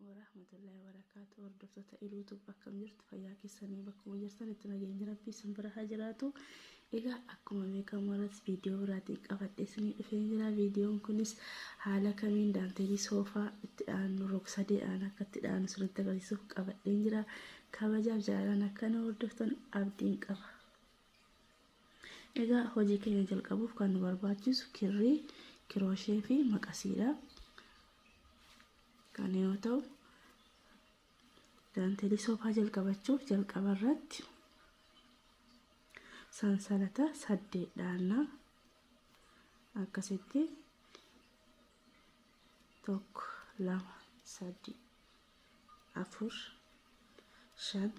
Warahmatullahi wabarakaatu. Hordoftoota Iluutuub, akkam jirtu? Fayyaa keessanii? Bakkuma jirtanitti nageenyi Rabbii isin bira haa jiraatu. Egaa akkuma beekamu irratti viidiyoo biraatiin qabadhee isinii dhufee jira. Viidiyoon kunis haala kamiin daanteelii soofaa itti dhaannu, rog-sadeedhaan akka itti dhaannu isinitti agarsiisuuf qabadheen jira. Kabajaaf jaalalaan akka na hordoftan abdiin qaba. Egaa hojii keenya jalqabuuf kan nu barbaachisu kirrii, kirooshee fi maqasiidha. Kana yoo ta'u, daanteelii soofaa jalqabachuuf jalqaba irratti sansalata 8 dhaanna. Akkasitti 1, 2, 3, 4, 5, 6,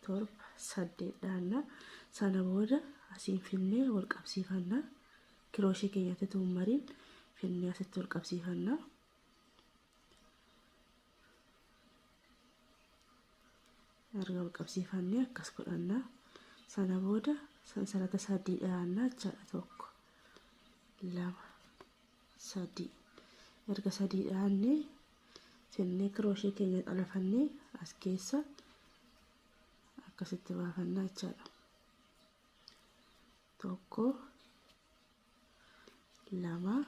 7, 8 dhaanna. Sana booda asiin finnee wal qabsiifanna. Kirooshee keenyatti tuummariin finnee asitti wal qabsiifanna. Erga wal qabsiifannee akkas godhanna. Sana booda sansalata 3 dhaanna jechaadha. 1, 2, 3. Erga 3 dhaannee, finnee kirooshee keenya xalafannee as keessa akkasitti baafannaa jechaadha. 1, 2,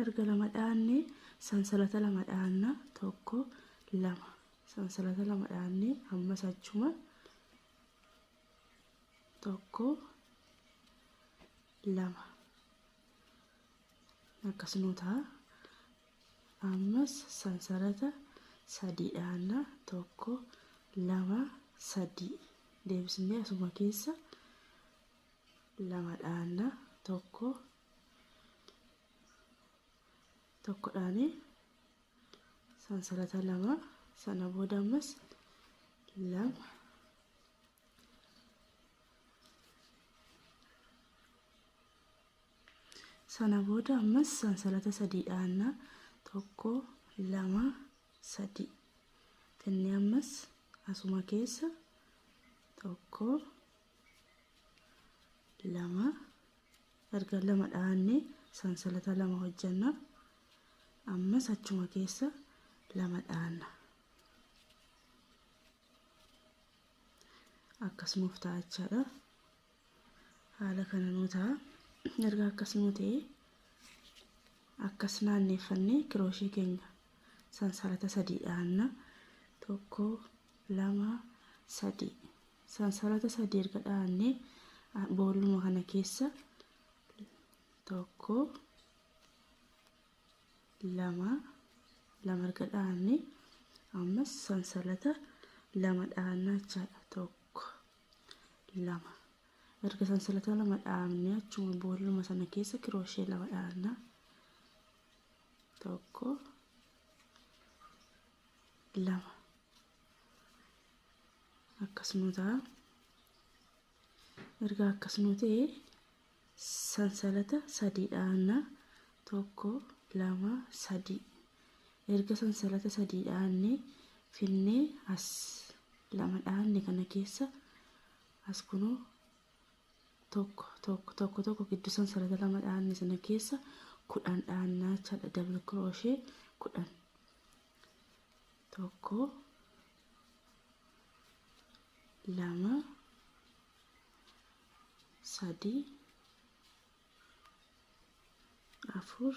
Erga 2 dhaannee sansalata 2 dhaanna. 1, 2, sansalata 2 dhaannee ammas achuma 1, 2, akkas nuu ta'a. Ammas sansalata 3 dhaanna. 1, 2, 3. Deebisnee asuma keessa 2 dhaanna. 1, 1 dhaanee sansalata 2. Sana booda ammas 2. Sana booda ammas sansalata 3 dhaanna. 1, 2, 3. Finnee ammas asuma keessa 1, 2. Erga 2 dhaannee sansalata 2 hojjanna. Ammas achuma keessa 2 dhaanna. Akkas nuuf ta'a jechaadha. Haala kana nuu ta'a. Erga akkas nuu ta'e, akkas naanneeffannee kirooshee keenya sansalata 3 dhaanna. 1, 2, 3. Sansalata 3 erga dhaannee, boolluma kana keessa 1, 2, 2 erga dhaannee, ammas sansalata 2 dhaannaa jechaadha. 1, 2. Erga sansalata 2 dhaabnee, achuma boolluma sana keessa kirooshee 2 dhaannaa. 1, 2. Akkas nuu ta'a. Erga akkas nuu ta'e, sansalata 3 dhaannaa. 1, 2, 3. Erga sansalata 3 dhaannee, finnee as 2 dhaanne kana keessa as kunoo 1, 1, 1, 1, gidduu sansalata 2 dhaanne sana keessa 10 dhaannaa jechaadha. Double crochet 10. 1, 2, 3, 4,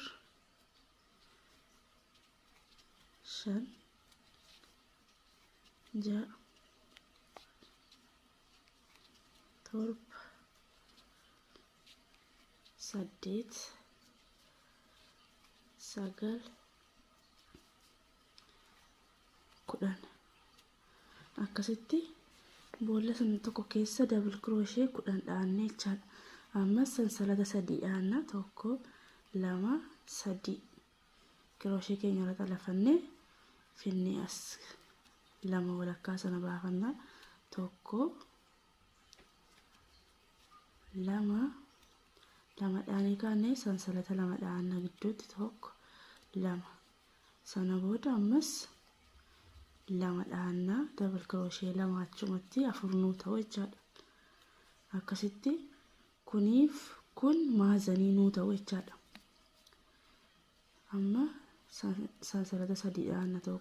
5, 6, 7, 8, 9, 10. Akkasitti boolla sana tokko keessa double crochet 10 dhaannee jechaadha. Ammas sansalata 3 dhaanna. 1, 2, 3. Kirooshee keenya irra xalafannee, finnee as 2 walakkaa sana baafanna. 1, 2, 2 dhaanii kaanee sansalata 2 dhaanna gidduutti. 1, 2. Sana booda ammas 2 dhaannaa, double crochet 2 achumatti, 4 nuu ta'u jechaadha. Akkasitti kuniif kun Kun maazanii nuu ta'u jechaadha. Amma sansalata sadii dhaanna 1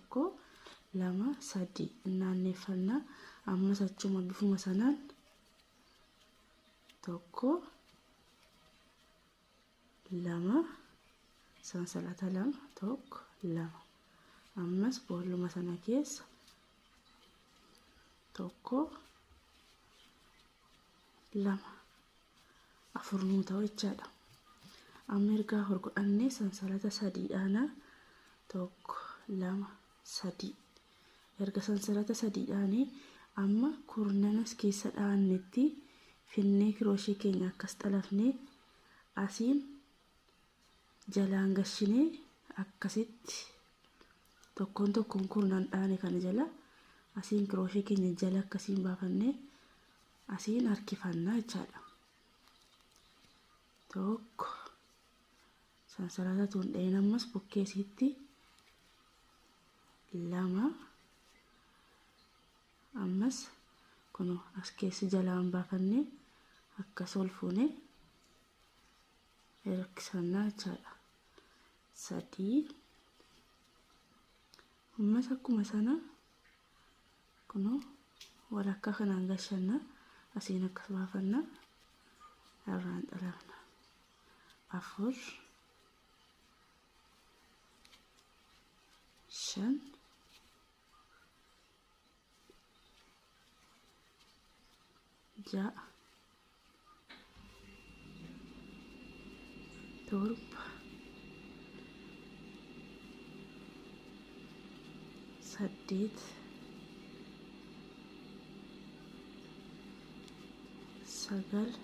2 3 naanneeffannaa. Ammas achuma bifuma sanaan 1 2 sansalata 2 1 2 ammas boolluma sana keessa 1 2 4 nuu ta'u jechaadha. Amma erga afur godhannee sansalata sadii dhaana 1 2 3 erga sansalata sadii dhaanee amma kurnanas keessa dhaannetti finnee kirooshee keenya akkas xalafnee asiin jalaan gashinee akkasitti tokkoon tokkoon kurnan dhaane kana jala asiin kirooshee keenya jala akkasiin baafannee asiin harkifannaa jechaadha. 1 sansalata tun dheen ammas bukkeesitti 2 ammas kun as keessi jalaan baafannee akkas ol fuunee harkisannaa jechaadha. 3 ammas akkuma sana kun walakkaa kanaan gashanna asiin akkas baafanna irraan xalafna. 4 5 6 7 8 9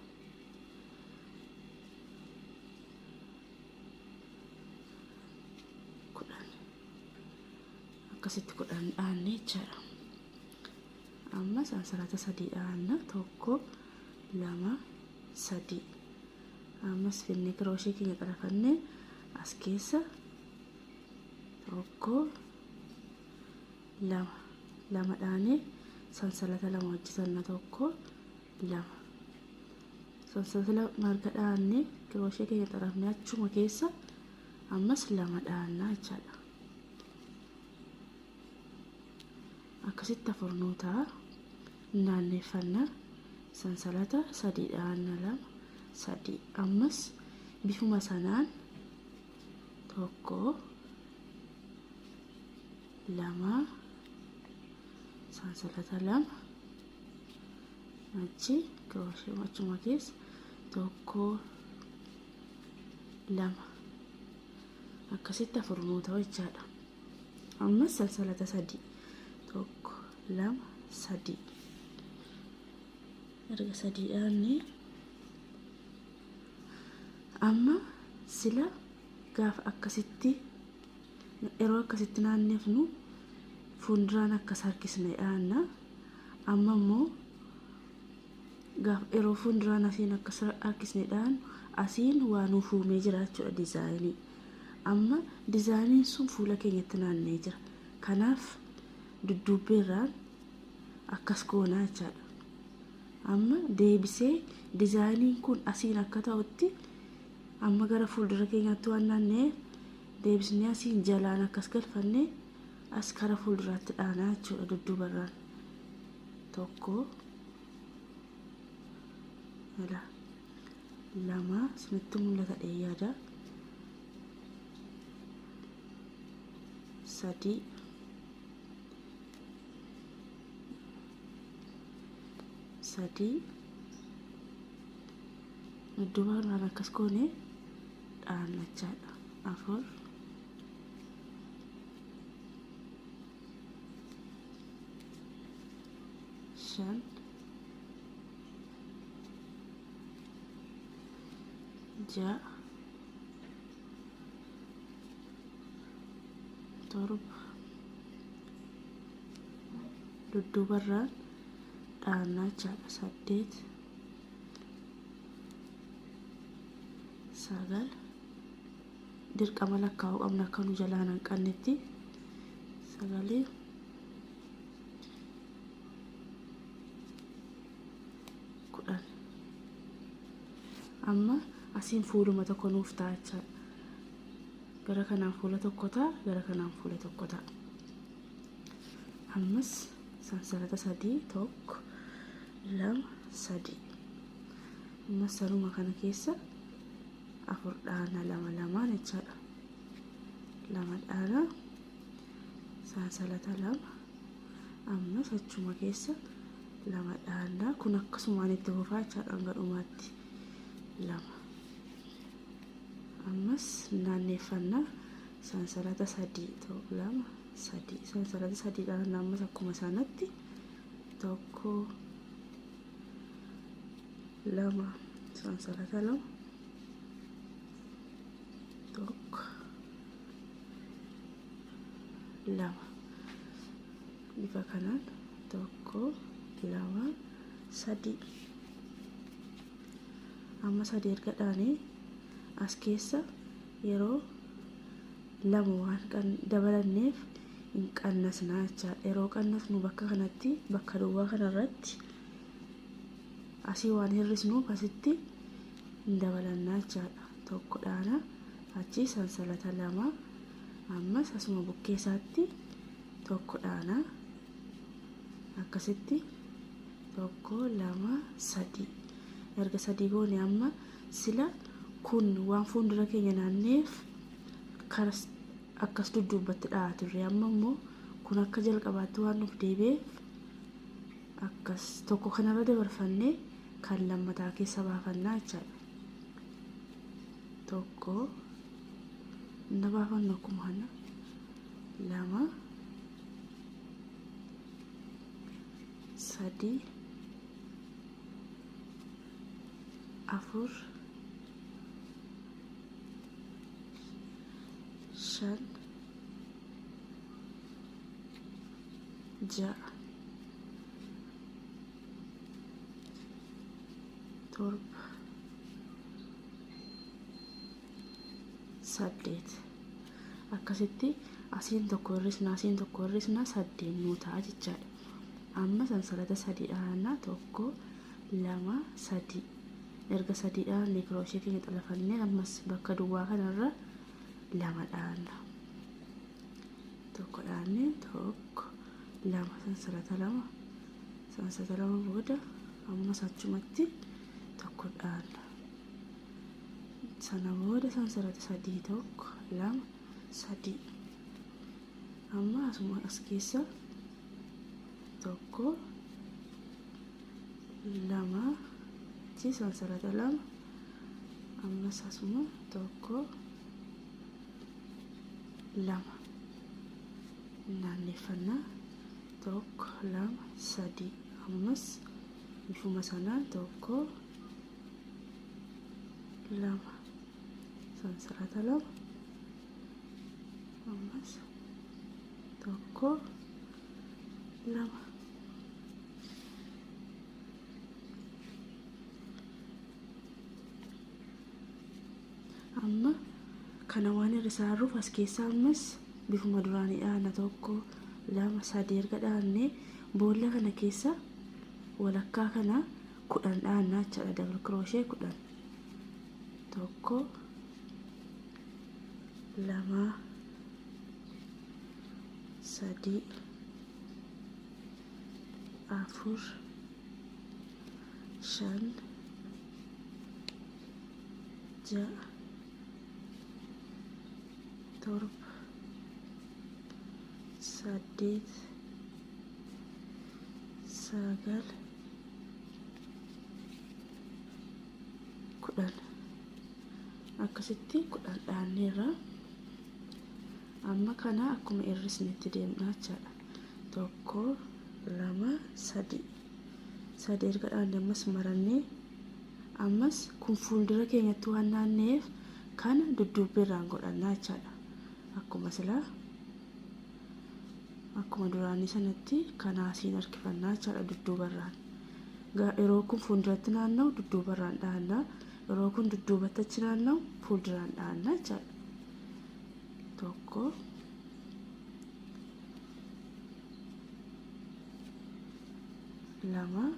10 akkasitti 10 dhaanne jechaadha. Amma sansalata sadii dhaanna 1 2 3 ammas finnee kirooshee keenya xalafannee as keessa 1 2 2 dhaanee sansalata 2 hojjetanna 1 2 sansalata marga dhaannee kirooshee keenya xalafnee achuma keessa ammas 2 dhaannaa jechaadha. Akkasitti afur nuu ta'a. Naanneeffannaa sansalata sadii dhaanna 2 3 ammas bifuma sanaan 1 2 sansalata 2 achi kirooshee achuma keessa 1 2 akkasitti afur nuu ta'u jechaadha. Ammas sansalata sadii 1 2 3 erga sadii dhaanne amma sila gaafa akkasitti yeroo akkasitti naanneefnu fuulduraan akkas harkisne dhaanna. Amma immoo gaafa yeroo fuulduraan asiin akkas harkisne dhaannu asiin waa nuuf uumee jira jechuudha diizaayinii. Amma diizaayiniin sun fuula keenyatti naannee jira. Kanaaf dudduubbeerraan akkas goonaa jechaadha. Amma deebisee diizaayiniin kun asiin akka ta'utti amma gara fuuldura keenyaatti waan naanna'eef deebisnee asiin jalaan akkas galfannee as kara fuulduraatti dhaanaa jechuudha dudduubarraan. 1 2 isinitti mul'ata dheeyyaadha. 3 3 dudduubarraan akkas goone dhaanna jechaadha. 4 5 6 7 dudduubarraan dhaannaa jechaadha. 8 9 dirqama lakkaa'uu qabna akka nu jalaan hanqannetti. 9 10 amma Asiin fuuluma tokko nuuf ta'a jechaadha. Gara kanaan fuula tokko ta'a, gara kanaan fuula tokko ta'a. Ammas sansalata 3 1 2 3. Ammas sanuma kana keessa 4 dhaana 2 2 jechaadha. 2 dhaana sansalata 2. Ammas achuma keessa 2 dhaana. Kun akkasumaan itti fufaa jechaadha hanga dhumaatti. 2. Ammas naanneeffannaa sansalata 3 2 3. Sansalata 3 dhaana ammas akkuma sanatti 1 2 sansalata 2 1 2. Bifa kanaan 1 2 3. Amma 3 erga dhaanee as keessa yeroo 2 waan dabalanneef hin qannasnaa jechaadha. Yeroo qannasnu bakka kanatti bakka duwwaa kanarratti asii waan hir'isnuuf asitti hin dabalannaa jechaadha. 1 dhaana achi sansalata 2. Ammas asuma bukkee isaatti 1 dhaana. Akkasitti 1 2 3. Erga 3 goone amma sila kun waan fuuldura keenya naanneef karas akkas dudduubatti dha'aa turre. Amma immoo kun akka jalqabaatti waan nuuf deebi'eef akkas tokko kanarra dabarfannee kan lammataa keessa baafannaa jechaadha. 1 na baafannu akkuma kana 2 3 4 5 6 7 8. Akkasitti asiin tokko hir'isna, asiin tokko hir'isna, 8 nuu ta'a jechaadha. Amma sansalata 3 dhaanna 1 2 3. Erga 3 dhaanne kirooshee keenya xalafannee ammas bakka duwwaa kanarra 2 dhaanna. 1 dhaanne 1 2 sansalata 2. Sansalata 2 booda ammas achumatti 1 dhaanna. Sana booda sansalata 3 1 2 3. Amma asuma as keessa 1 2 achi sansalata 2. Ammas asuma 1 2 naanneeffannaa 1 2 3. Ammas bifuma sanaan 1 2 sansalata 2. Ammas 1 2. Amma kana waan hir'isaaruuf as keessa ammas bifuma duraanii dhaana 1 2 3 erga dhaanne boolla kana keessa walakkaa kana 10 dhaannaa jechaadha. Dabal kirooshee 10. 1 2 3 4 5 6 7 8 9 10. Akkasitti 10 dhaanneerra. Amma kana akkuma hir'isnetti deemna jechaadha. 1 2 3. 3 erga dhaanne ammas marannee ammas kun fuuldura keenyatti waan naanneef kana dudduubbiirraan godhannaa jechaadha. Akkuma silaa akkuma duraanii sanatti kana asiin harkifannaa jechaadha dudduubarraan. Yeroo kun fuulduratti naanna'u dudduubarraan dhahannaa. Yeroo kun dudduubatti achi naanna'u fuulduraan dhahannaa jechaadha. 1 2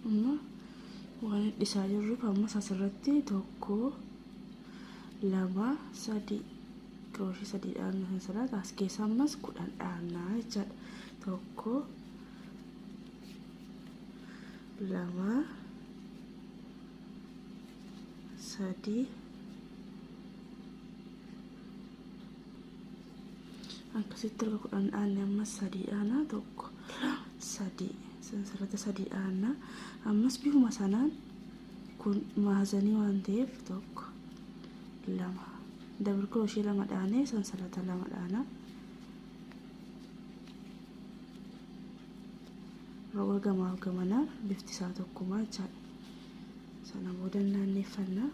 Amma waan hidhisaa jirruuf ammas asirratti 1 2 3 kirooshii 3 dhaabna sansalata as keessa ammas 10 dhaabnaa jechaadha. 1 2 3 akkasitti erga 10 dhaabne ammas 3 dhaabna 1 2 3 sansalata 3 dhaabna. Ammas bifuma sanaan kun maazanii waan ta'eef 1 2 dabal kirooshii 2 dhaanee sansalata 2 dhaana. Roga gamaaf gamanaa bifti isaa tokkuma jechaadha. Sana booda naanneeffannaa.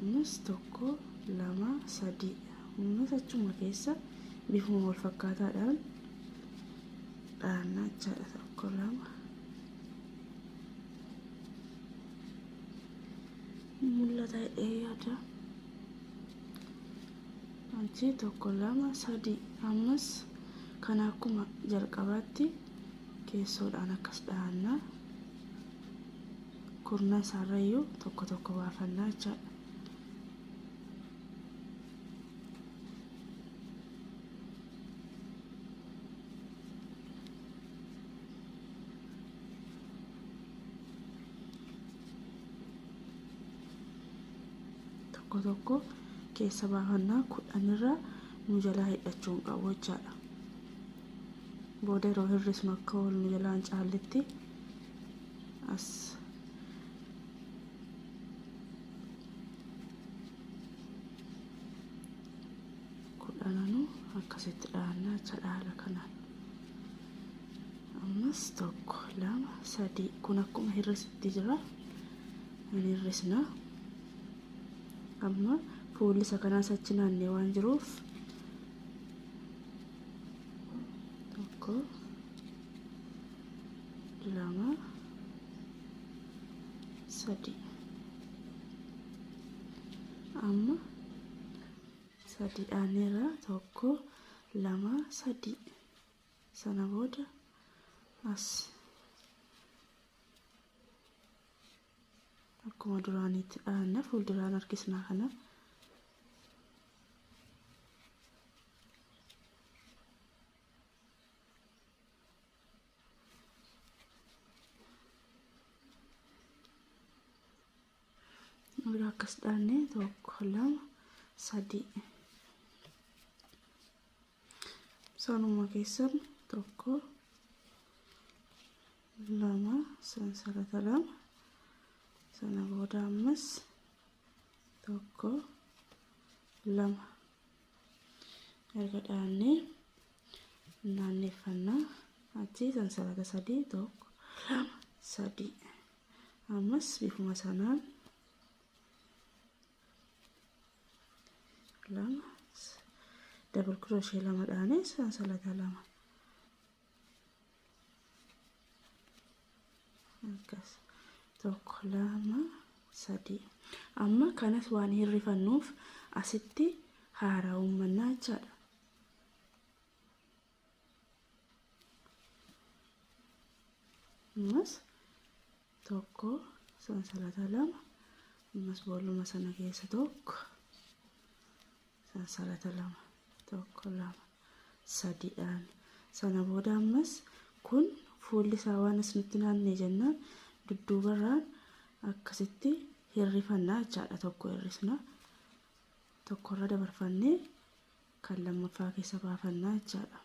Ammas 1 2 3 ammas achuma keessa bifuma wal fakkaataadhaan dhaannaa jechaadha. 1 2 mul'ata jedhee yaada. Achi 1 2 3 ammas kana akkuma jalqabaatti keessoodhaan akkas dhahannaa. Kurnan isaarrayyuu tokko tokko baafannaa jechaadha. Tokko tokko keessa baafannaa 10 irraa nu jalaa hidhachuu hin qabu jechaadha. Booda yeroo hir'isnu akka wal nu jalaa hin caalletti as kudhananuu akkasitti dhahannaa jechaadha haala kanaan. Ammas 1 2 3 kun akkuma hir'isitti jira. Hin hir'isna. Amma fuulli isa kanaas achi naannee waan jiruuf 1 2 3 amma 3 dhaaneera 1 2 3 sana booda as akkuma duraaniitti dhaanna fuulduraan harkisnaa kana. Erga akkas dhaanne 1 2 3 sanuma keessan 1 2 sansalata 2 sana booda ammas 1 2 erga dhaannee naanneeffannaa achi sansalata 3 1 2 3 ammas bifuma sanaan 2 dabal kirooshee 2 dhaanee sansalata 2 akkas 1 2 3 amma kanas waan hirrifannuuf asitti haaraa uummannaa jechaadha. Ammas 1 sansalata 2 ammas boolluma sana keessa 1 sansalata 2 1 2 3 dhaan sana booda ammas kun fuulli isaa waan as nutti naannee jennaan dudduubarraan akkasitti hirrifannaa jechaadha. Tokko hir'isna tokkorra dabarfannee kan lammaffaa keessa baafannaa jechaadha.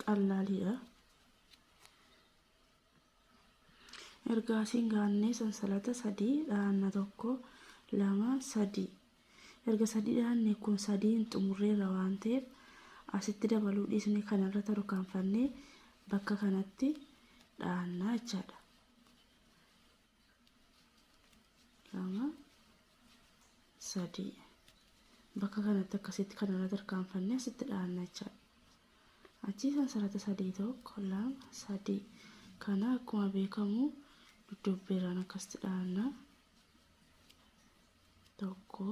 Qallaaliidha. Erga asiin gaannee sansalata 3 dhaanna 1 2 3 erga 3 dhaanne kun 3 hin xumurreerra waan ta'eef asitti dabaluu dhiisne kanarra tarkaanfannee bakka kanatti dhaannaa jechaadha. 2 3 bakka kanatti akkasitti kanarra tarkaanfannee asitti dhaanna jechaadha. Achi sansalata 3 1 2 3 Kana akkuma beekamu dudduubbeerraan akkasitti dhahanna. Tokko,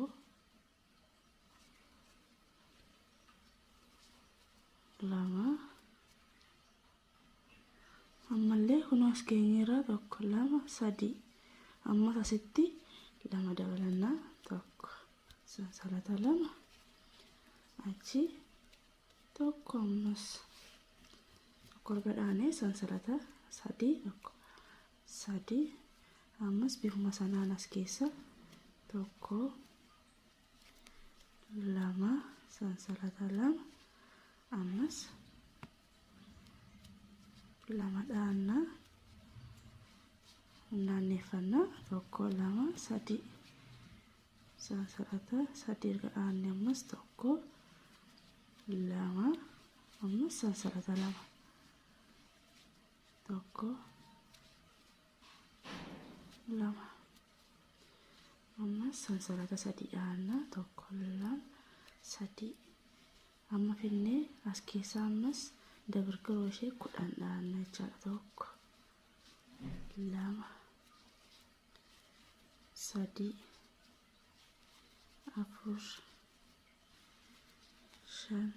lama, ammallee kunoo as geenyeerra. Tokko, lama, sadii. Ammas asitti lama dabalannaa. Tokko, sansalata lama, achi tokko, ammas tokko erga dhaanee sansalata sadii, tokko, sadii. Ammas bifuma sanaan as keessa tokko, lama, sansalata lama, ammas lama dhaannaa, naanneeffannaa. Tokko, lama, sadii, sansalata sadii erga dhaanne ammas tokko, lama, ammas sansalata lama, tokko, lama, ammas sansalata sadii dhaannaa. Tokko, lama, sadii. Amma finnee as keessaa ammas double crochet 10 dhaanna jechaadha. Tokko, lama, sadii, afur, shan,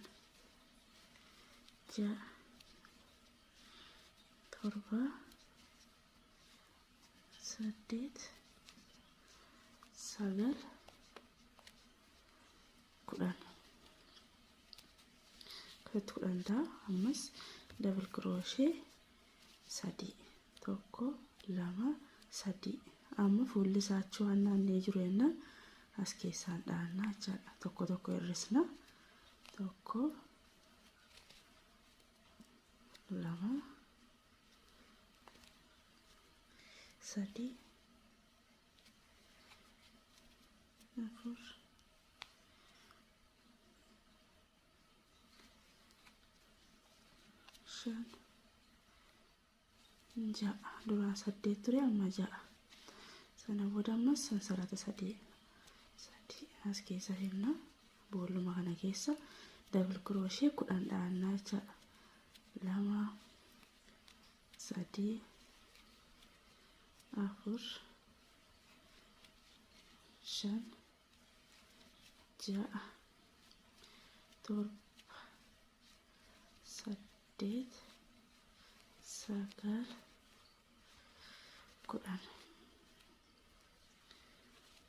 ja'a, torba, saddeet, sagal, 10. Akkasitti 10 ta'a. Ammas double crochet sadii. Tokko, lama, sadii. Amma fuulli isaa achi waan naannee jiru jennaan as keessaan dhahannaa jechaadha. Tokko tokko hir'isna. Tokko, lama, sadii, afur, shan, ja'a. Duraan saddeet ture, amma ja'a. Sana booda ammas sansalata sadii sadii as keessa finna. Boolluma kana keessa double crochet 10 dhahannaa jechaadha. Lama, sadii, afur, shan, ja'a, torba, saddeet, sagal, 10.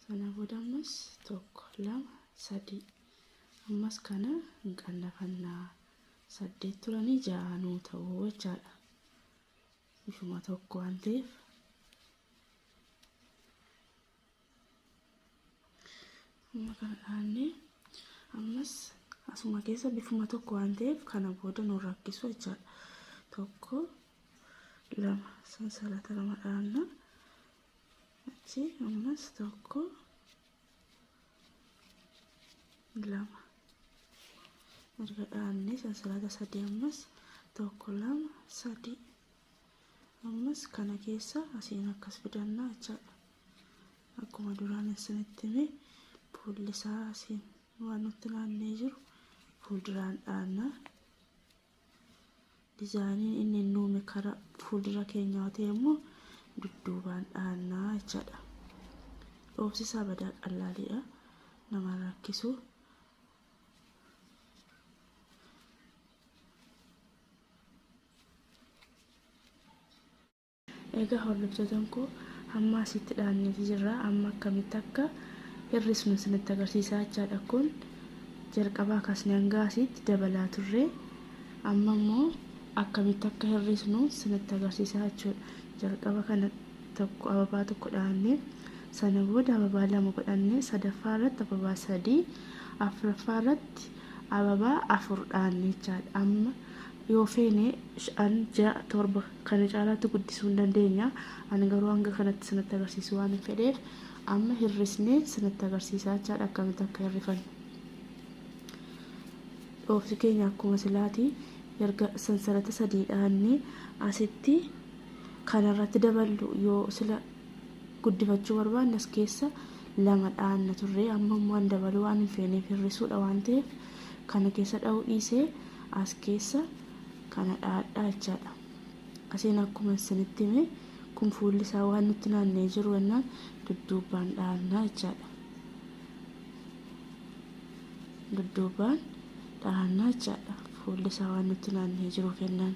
Sana booda ammas tokko, lama, sadii. Ammas kana hin qannafannaa. Saddeet turanii ja'a nuu ta'uu jechaadha. Bifuma tokko waan ta'eef. Amma kana dhaannee ammas asuma keessa bifuma tokko waan ta'eef kana booda nu rakkisu jechaadha. Tokko, lama, sansalata lama dhaanna. Achi ammas tokko, lama erga dhaannee sansalata sadii, ammas tokko, lama, sadii. Ammas kana keessa asiin akkas fidannaa jechaadha. Akkuma duraan isinitti hime fuulli isaa asiin waan nutti naannee jiru fuulduraan dhaannaa. Dizaayiniin inni nuume karaa fuuldura keenyaa ta'e immoo dudduubaan dhaannaa jechaadha. Dhoofsi isaa badaa qallaaliidha. Nama rakkisu. Egaa hordoftoota koo, hamma asitti dhaanneeti jirra. Amma akkamitti akka hir'isnu isinitti agarsiisaa jechaadha. Kun jalqabaa kaasnee hanga asitti dabalaa turre. Amma immoo akkamitti akka hir'isnu isinitti agarsiisaa jechuudha. Jalqaba kana tokko ababaa tokko dhaannee, sana booda ababaa lama godhannee, sadaffaa irratti ababaa sadii, afuraffaa irratti ababaa afur dhaanne jechaadha. Amma yoo feene shan, ja'a, torba kana caalaatti guddisuu hin dandeenya. Ani garuu hanga kanatti isinitti agarsiisuu waan hin fedheef amma hir'isnee isinitti agarsiisaa jechaadha akkamitti akka hir'ifannu. Dhoofsi keenya akkuma silaati erga sansalata sadii dhaannee asitti kanarratti daballu yoo sila guddifachuu barbaanne as keessa lama dhaanna turre. Amma immoo an dabaluu waan hin feeneef hir'isuudha waan ta'eef kana keessa dha'uu dhiisee as keessa kana dhaadhaa jechaadha. Asiin akkuma isinitti hime kun fuulli isaa waan nutti naannee jiru jennaan dudduubaan dhahannaa jechaadha. Dudduubaan dhahannaa jechaadha. Fuulli isaa waan nutti naannee jiru kennaan.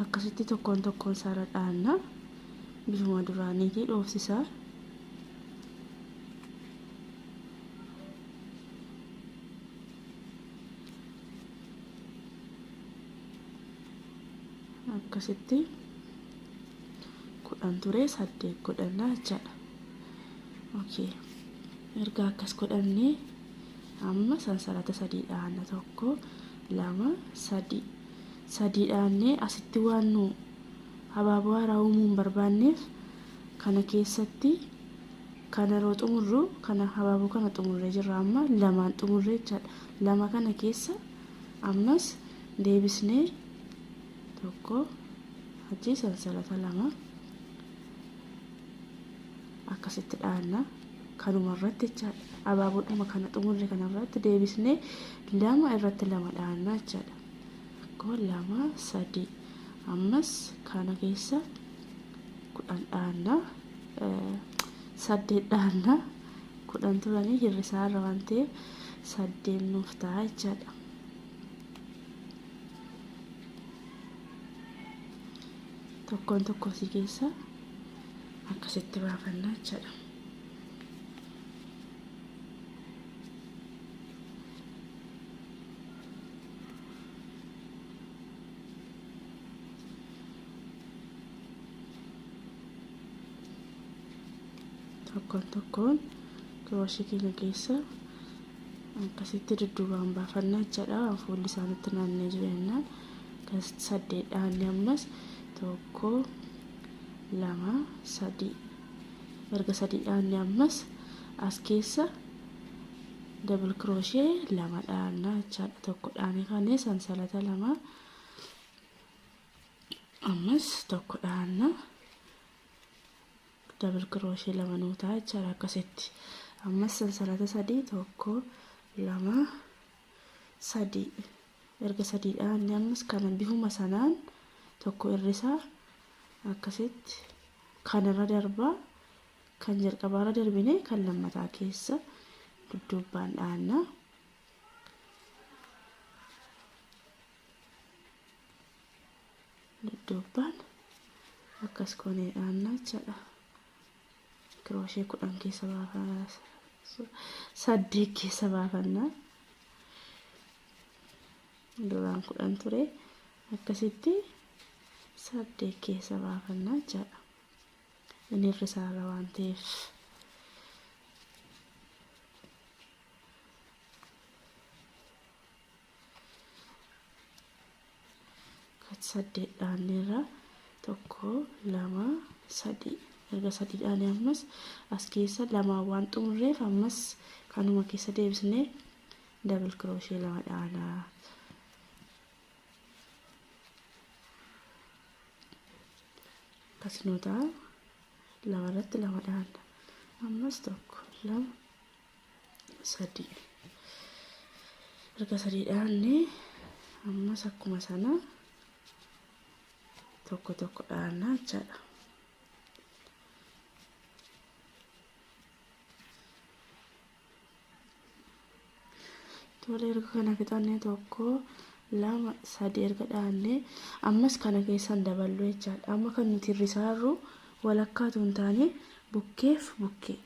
Akkasitti tokkoon tokkoon isaarra dhahanna. Bifuma duraaniitii dhoofsisaa. Akkasitti 10 ture 8 godhannaa jechaadha. Okay. Erga akkas godhannee amma sansalata 3 dhahanna 1 2 3 3 dhahannee asitti waan nu habaaboo haaraa uumuu hin barbaanneef kana keessatti kana yeroo xumurru kana habaaboo kana xumurree jirra amma lamaan xumurree jechaadha. Lama kana keessa ammas deebisnee 1 achi sansalata 2 akkasitti dhahanna. Kanuma irratti jechaadha. Abaaboodhuma kana xumurre kana irratti deebisnee 2 irratti 2 dhahanna jechaadha. 1 2 3 ammas kana keessa 10 dhahanna. 8 dhahanna. 10 turanii hirrisaa irra waan ta'eef 8 nuuf ta'a jechaadha. Tokkoon tokkosii keessa akkasitti baafannaa jechaadha. Tokkoon tokkoon kirooshii keenya keessa akkasitti dudduubaan baafannaa jechaadha. Waan fuulli isaa nutti naannee jiru jennaan akkasitti 8 dhahanne ammas 1 2 3 erga 3 dhahanne ammas as keessa dabal kirooshee 2 dhahannaa jechaadha. 1 dhahanee kaanee sansalata 2 ammas 1 dhahanna. Dabal kirooshee 2 nuu ta'a jechaadha akkasitti. Ammas sansalata 3 1 2 3 erga 3 dhahanne ammas kana bifuma sanaan 1 irrisaa akkasitti kanarra darbaa kan jalqabaarra darbine kan lammataa keessa dudduubbaan dhahanna. Dudduubbaan akkas goonee dhahanna jechaadha. Kirooshee 10 keessa baafannaa 8 keessa baafannaa. Duraan 10 ture akkasitti 8 keessa baafannaa jechaadha. Inni irrisaarra waan ta'eef. 8 dhaanneerra 1 2 3 erga 3 dhaanne ammas as keessa lamaan waan xumurreef ammas kanuma keessa deebisnee dabal kirooshee 2 dhaanaa. Akkas nuu ta'a. 2 irratti 2 dhaanna. Ammas 1 2 3 erga 3 dhaanne ammas akkuma sana 1 1 dhaanna jechaadha. Tole erga kana fixannee 1 2 3 erga dhaanne ammas kana keessan daballu jechaadha. Amma kan nuti hirrisaarru walakkaatu hin taane bukkeef bukkee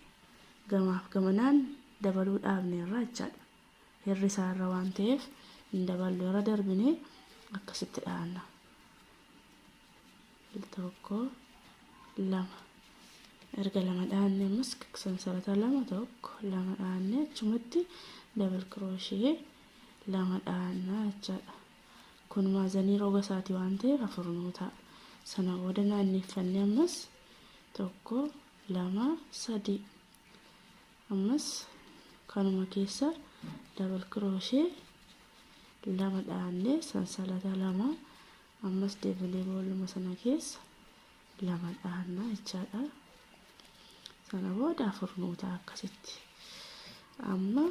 gamaaf gamanaan dabaluu dhaabneerra jechaadha. Hirrisaarra waan ta'eef hin daballu irra darbine akkasitti dhaanna. 1 2 erga 2 dhaanne ammas sansalata 2 1 2 dhaanne achumatti dabal kirooshee 2 dhaanna jechaadha. Kun maazanii roga isaati waan ta'eef 4 nuu ta'a. Sana booda naanneeffannee ammas 1 2 3 ammas kanuma keessa dabal kirooshee 2 dhaanne sansalata 2 ammas deebinee boolluma sana keessa 2 dhaanna jechaadha. Sana booda 4 nuu ta'a akkasitti. Amma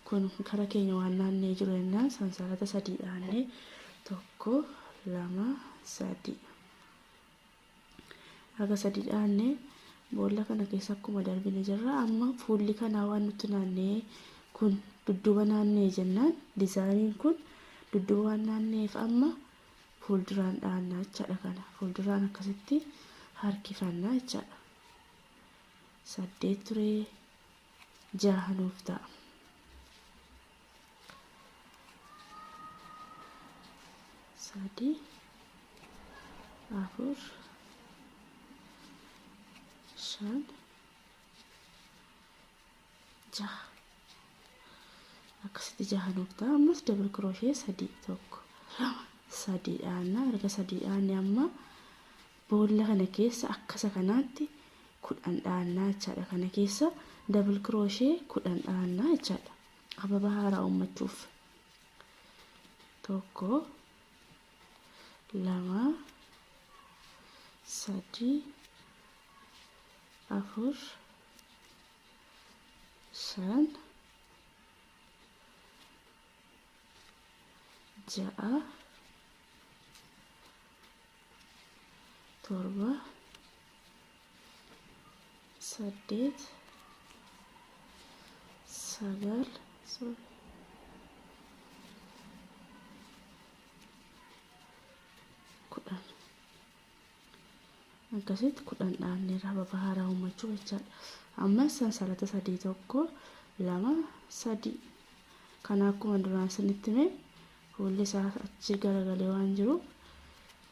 kun kara keenya waan naannee jiru jennaan sansalata 3 dhaannee 1 2 3. Haga 3 dhaannee boolla kana keessa akkuma darbine jirra. Amma fuulli kanaa waan nutti naannee kun dudduuba naannee jennaan dizaayiniin kun dudduuba waan naanneef amma fuulduraan dhaannaa jechaadha. Kana fuulduraan akkasitti harkifannaa jechaadha. 8 turee 6 nuuf ta'a. 3 4 5 6 akkasitti 6 nuuf ta'a. Ammas double crochet 3 1 2 3 dhaannaa. Erga 3 dhaanne amma boolla kana keessa akkasa kanaatti 10 dhaannaa jechaadha. Kana keessa double crochet 10 dhaannaa jechaadha. Ababaa haaraa uummachuuf. 1 2 3 4 5 6 7 8 9 10 akkasitti 10 dhaanneerra ababaa haaraa uummachuu jechaadha. Ammas sansalata 3 1 2 3 kana akkuma duraan isinitti hime fuulli isaa achi garagalee waan jiru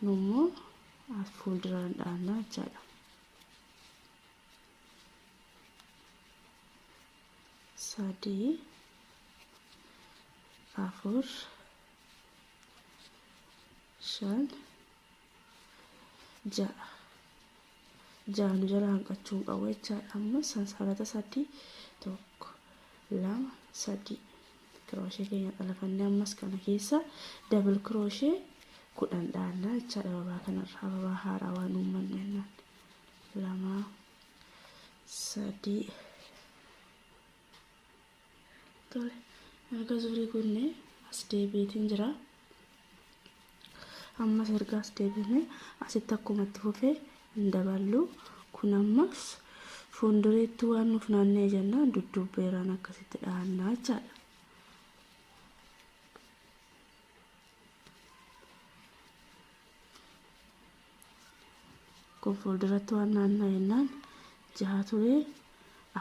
nummoo fuulduraan dhaannaa jechaadha. 3 4 5 6 6 nu jala hanqachuu hin qabu jechaadha. Amma sansalata 3 1 2 3 kiroshee keenya xalafannee ammas kana keessa double crochet 10 dhaannaa jechaadha. Ababaa kanarra ababaa haaraa waan uummannu jennaan 2 3 tole. Erga zurii kunne as deebiitiin jira. Ammas erga as deebine asitti akkuma itti fufee hin daballu. Kun ammas fuuldureetti waan nuuf naannee jennaan dudduubbeeraan akkasitti dhahannaa jechaadha. Kun fuulduratti waan naannaa jennaan 6 turee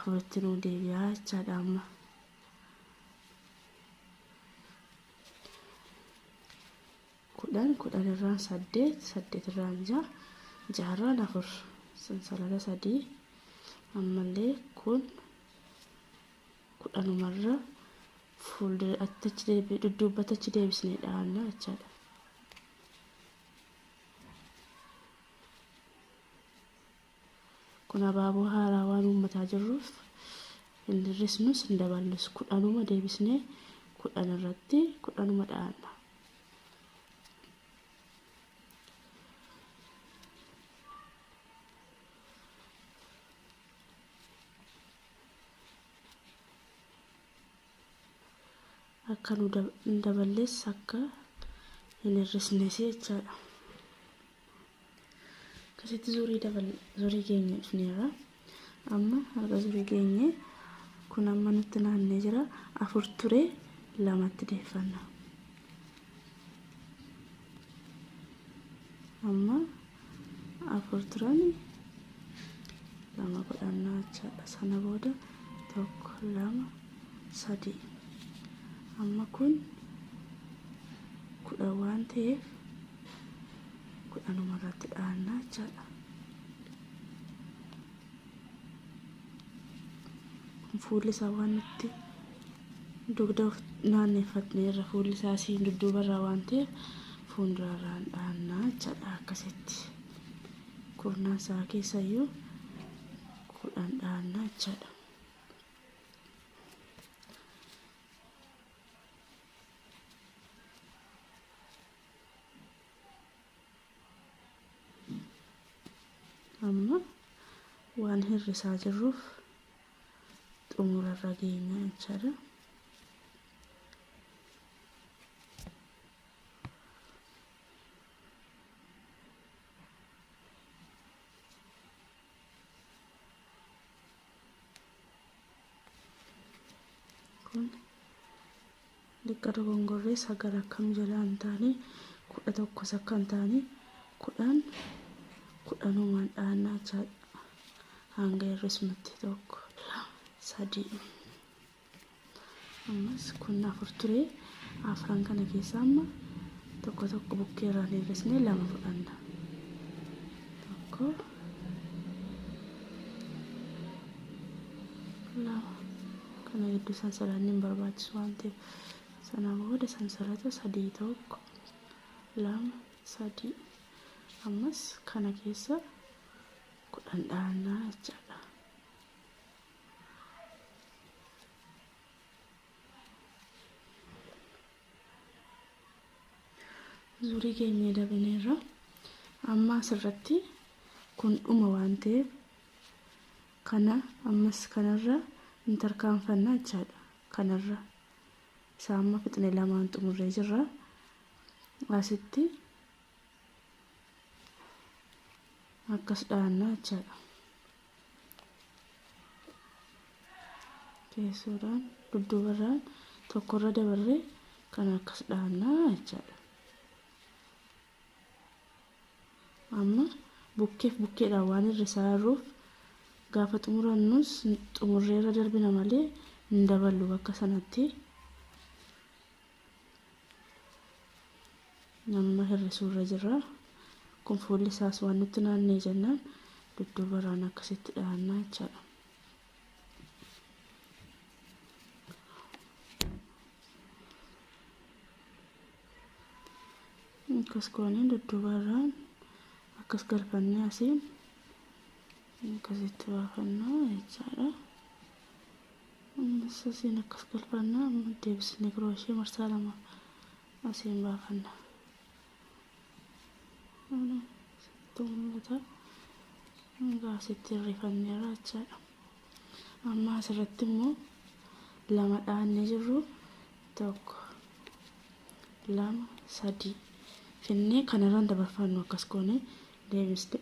4tti nuu deebi'aa jechaadha amma. 10 10 irraan 8 8 irraan 6 6 irraan 4 sansalata 3 ammallee kun 10 fuuldura achi deebi dudduubatti achi deebisnee dhaannaa jechaadha. Kun abaaboo haaraa waan uummataa jirruuf hin hir'isnus hin daballus 10 deebisnee 10 irratti 10 dhaanna. Akka nu hin daballes akka hin hir'isnes jechaadha. Akkasitti zurii keenya dhufneerra. Amma har'a zurii keenya kun amma nutti naannee jira. 4 ture 2tti deeffanna. Amma 4 turan 2 godhannaa jechaadha. Sana booda 1 2 3 amma kun 10 waan ta'eef 10 irratti dhaannaa jechaadha. Kun fuulli isaa waan nutti dugda naanneeffatneerra fuulli isaa asiin dudduubarraa waan ta'eef fuuldurarraan dhaannaa jechaadha. Akkasitti kurnaan isaa keessayyuu 10 dhaannaa jechaadha. Amma waan Waan hir'isaa jirruuf xumurarra geenya jechaadha. Kun liqqa dogongorree 9 akkam jala hin taane 11 akka hin taane 10 10 dhaannaa jechaadha. Hanga hir'isnutti 1 2 3. Ammas kun 4 ture. 4 kana keessa amma tokko tokko bukkeerraan hir'isnee 2 fudhanna. 1 2 kana gidduu sansalanni hin barbaachisu waan ta'eef sana booda sansalata 3 1 2 3 ammas kana keessa 10 dhaannaa jechaadha. Zurii keenya dabaneerra. Amma asirratti kun dhuma waan ta'eef kana ammas kanarra hin tarkaanfannaa jechaadha. Kanarra isaa amma fixne lamaan xumurree jirra. Asitti akkas dhaannaa jechaadha. Keessoodhaan dudduubarraan tokkorra dabarree kan akkas dhaannaa jechaadha. Amma bukkeef bukkeedhaan waan hir'isaa jirruuf gaafa xumurannus xumurreerra darbina malee hin daballu bakka sanatti. Amma hir'isuurra jirra. Kun fuulli isaas waan nutti naannee jennaan dudduubarraan akkasitti dhaannaa jechaadha. Akkas goonee dudduubarraan akkas galfannee asiin akkasitti baafannaa jechaadha. Ammas asiin akkas galfannaa, amma deebisnee kirooshee marsaa 2 asiin baafanna. Sitti mul'ata. Egaa asitti hir'ifanneerra jechaadha. Amma asirratti immoo 2 dhaannee jirru 1 2 3 finnee kanarraan dabarfannu akkas goonee deebisne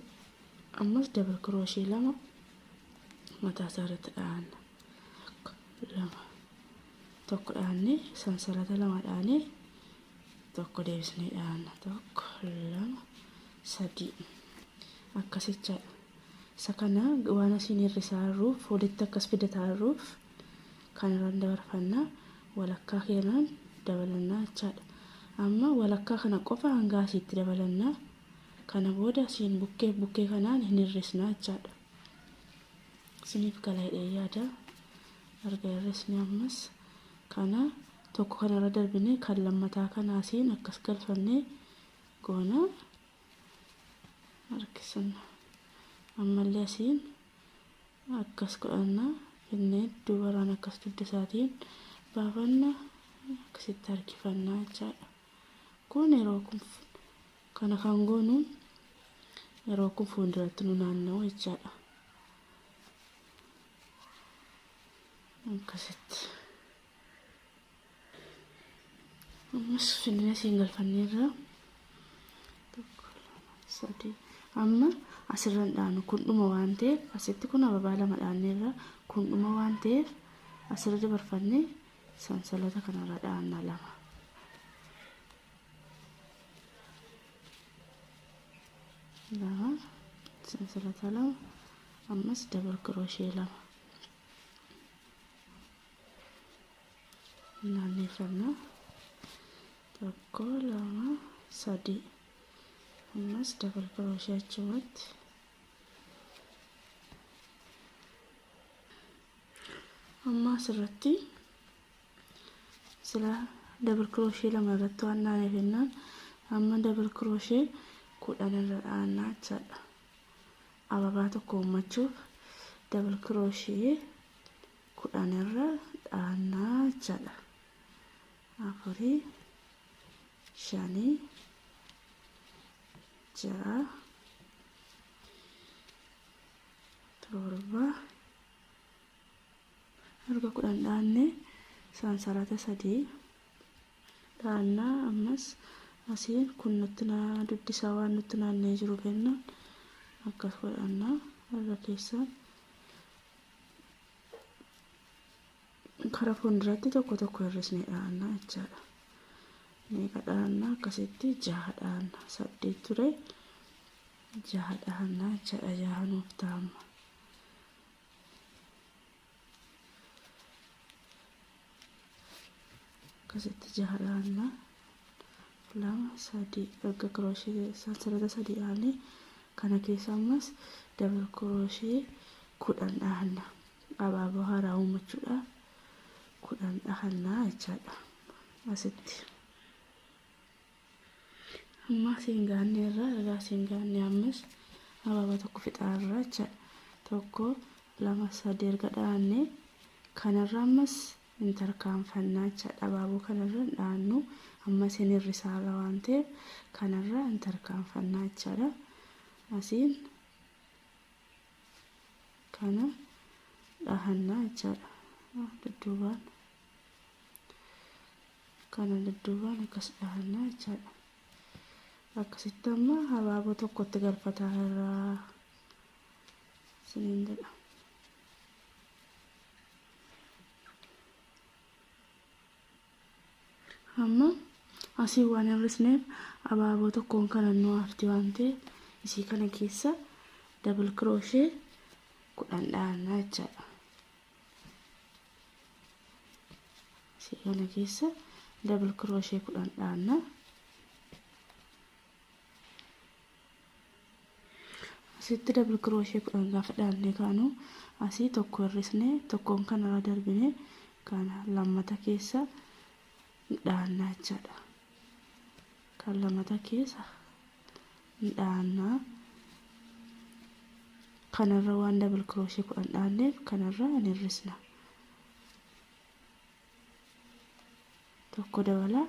ammas dabal kirooshee 2 mataa isaa irratti dhaanna. 2 1 dhaannee sansalata 2 dhaannee 1 deebisnee dhaanna. 1 2 3 akkasichaadha. Isa kana waan asiin hir'isaa jirruuf walitti akkas fidataa jirruuf kanarraan dabarfannaa walakkaa keenaan dabalannaa jechaadha. Amma walakkaa kana qofa hanga asiitti dabalannaa. Kana booda asiin bukkee bukkee kanaan hin hir'isnaa jechaadha. Isiniif gala jedhee yaada. Erga hir'isne ammas kana tokko kanarra darbinee kan lammataa kana asiin akkas galfannee goona harkisanna. Ammallee asiin akkas godhanna finnee dubaraan akkas dugda isaatiin baafanna akkasitti harkifannaa jechaadha. Kun yeroo kun kana kan goonu yeroo kun fuulduratti nu naanna'u jechaadha. Akkasitti. Ammas finnee asiin galfanneerra. 1 2 3 amma asirran dhaanu kun dhuma waan ta'eef asitti kun ababaa 2 dhaanneerra kun dhuma waan ta'eef asirra dabarfannee sansalata kanarra dhaanna 2. 2 sansalata 2 ammas dabal kirooshee 2 naanneeffanna. 1 2 3 ammas dabal kirooshee achumatti. Amma asirratti sila dabal kirooshee 2 irratti waan naanneeffannaan amma dabal kirooshee 10 irra dhaannaa jechaadha. Ababaa tokko uummachuuf dabal kirooshee 10 irra dhaannaa jechaadha. 4 5 6 7 erga 10 dhaanne sansalata 3 dhaannaa ammas asiin kun nutti duddisaa waan nutti naannee jiru kennaan akkas godhannaa irra keessaan kara fuulduratti tokko tokko hir'isnee dhaannaa jechaadha. Meeqa dhaannaa akkasitti 6 dhaannaa 8 ture 6 dhaannaa jechaadha. 6 nuuf ta'amma. Akkasitti 6 dhaannaa 2 3 erga kirooshee sansalata 3 dhaannee kana keessa ammas dabal kirooshee 10 dhaanna. Abaaboo haaraa uummachuudhaaf 10 dhahannaa jechaadha. Asitti amma asiin gaanne irraa erga asiin gaanne ammas abaaboo tokko fixaarraa jechaadha. 1 2 3 erga dhaanne kanarra ammas hin tarkaanfannaa jechaadha. Abaaboo kanarra hin dhaannu ammas hin hir'isaarra waan ta'eef kanarra hin tarkaanfannaa jechaadha. Asiin kana dhahannaa jechaadha. Dudduubaan kana dudduubaan akkas dhahannaa jechaadha. Akkasitti amma abaaboo tokkotti galfataa irraa isiniin jedha. Amma asii waan hir'isneef abaaboo tokkoon kana nu hafti waan ta'eef isii kana keessa dabal kirooshee 10 dhahannaa jechaadha. Isii kana keessa dabal kirooshee 10 dhahannaa. Asitti dabal kirooshee 10 gaafa dhaannee kaanu asii tokko hir'isnee tokkoon kanarra darbinee kana lammata keessa dhaannaa jechaadha. Kan lammata keessa dhaannaa. Kanarra waan dabal kirooshee 10 dhaanneef kanarra hin hir'isna. Tokko dabalaa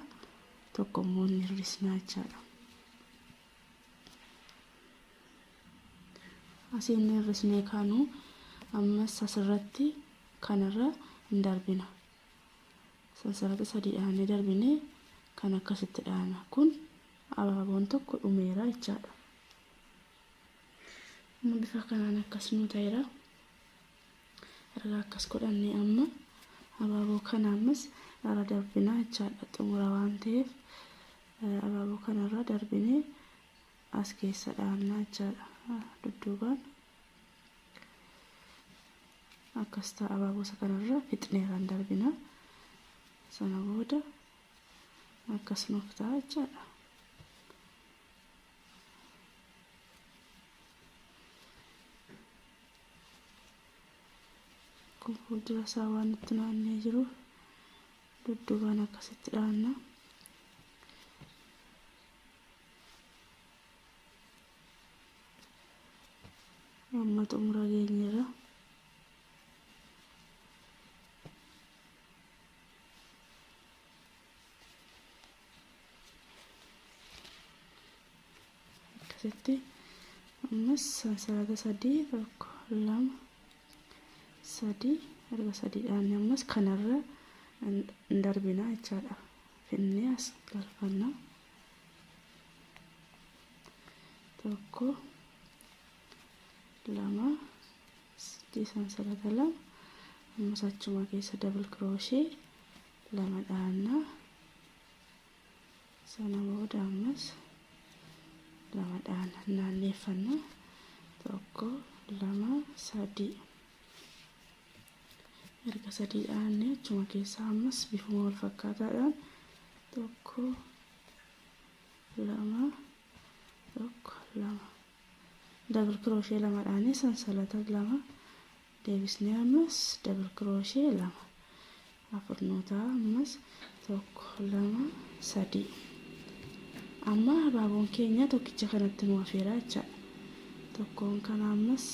tokko immoo hin hir'isna jechaadha. Asiin hir'isnee kaanu ammas asirratti kanarra hin darbina. Sansalata 3 dhaannee darbinee kan akkasitti dhaana. Kun abaaboon tokko dhumeera jechaadha. Amma bifa kanaan akkas nu ta'eera. Erga akkas godhannee amma abaaboo kana ammas irra darbinaa jechaadha. Xumura waan ta'eef abaaboo kanarra darbinee as keessa dhaannaa jechaadha. Dudduubaan akkas ta'a. Abaaboo isa kanarra fixneeraan darbina. Sana booda akkas nuuf ta'a jechaadha. Kun fuuldura isaa waan nutti naannee jiruuf dudduubaan akkasitti dhaanna. Amma xumura geenyeerra. Akkasitti ammas sansalata 3 1 2 3 erga 3 dhaanne ammas kanarra hin darbina jechaadha. Finnee as galfanna. 1 2 3 sansalata 2 ammas achuma keessa dabal kirooshee 2 dhaanna. Sana booda ammas 2 dhaanna naanneeffanna. 1 2 3 erga 3 dhaanne achuma keessa ammas bifuma wal fakkaataadhaan 1 2 1 2 dabal kirooshee 2 dhaanne sansalata 2 deebisnee ammas dabal kirooshee 2 4 nuu ta'a. Ammas 1 2 3 amma abaaboon keenya tokkicha kanatti nu hafeera jechaadha. Tokkoon kana ammas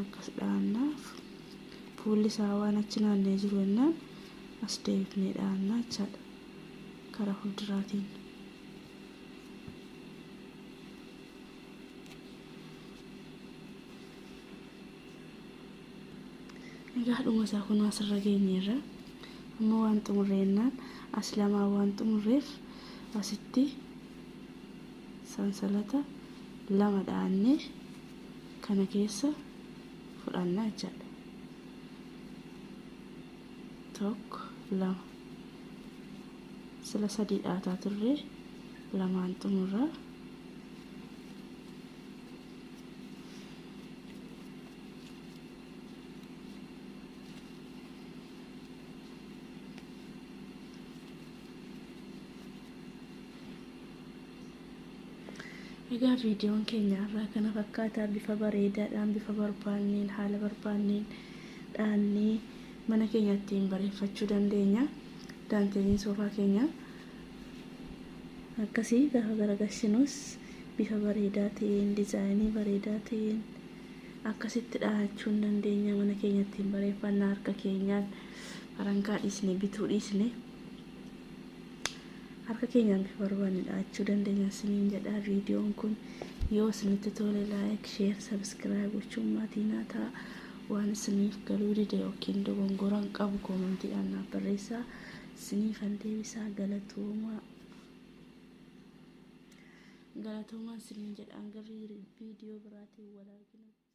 akkas dhaannaa. Fuulli isaa waan achi naannee jiru jennaan as deebifnee dhaannaa jechaadha. Karaa fuulduraatiin. Egaa dhuma isaa kun asirra geenyeerra. Amma waan xumurreennaan as lamaa waan xumurreef asitti sansalata 2 dhaannee kana keessa fudhannaa jechaadha. 1 2 sila 3 dhaataa turre 2 xumurraa. Egaa viidiyoon keenya irraa kana fakkaataa bifa bareedaadhaan bifa barbaanneen haala barbaanneen dhaannee mana keenya ittiin bareeffachuu dandeenya. Daanteeliin soofaa keenya akkasii gaafa garagalchinus bifa bareedaa ta'een diizaayinii bareedaa ta'een akkasitti dhaahachuu hin dandeenya. Mana keenya ittiin bareeffannaa harka keenyaan farankaa dhiisne bituu dhiisne harka keenyaan bifa barbaanne dhaahachuu dandeenya isiniin jedha. Viidiyoon kun yoo isinitti tole laayik, sheer, sabskiraayib gochuun maatii naa ta'a. Waan isiniif galuu dide yookiin dogongoraan qabu koomantiidhaan naaf barreessaa. Isiniifan deebisaa. Galatoomaa. Galatoomaa isiniin jedha. Hanga viidiyoo biraatiin wal arginu.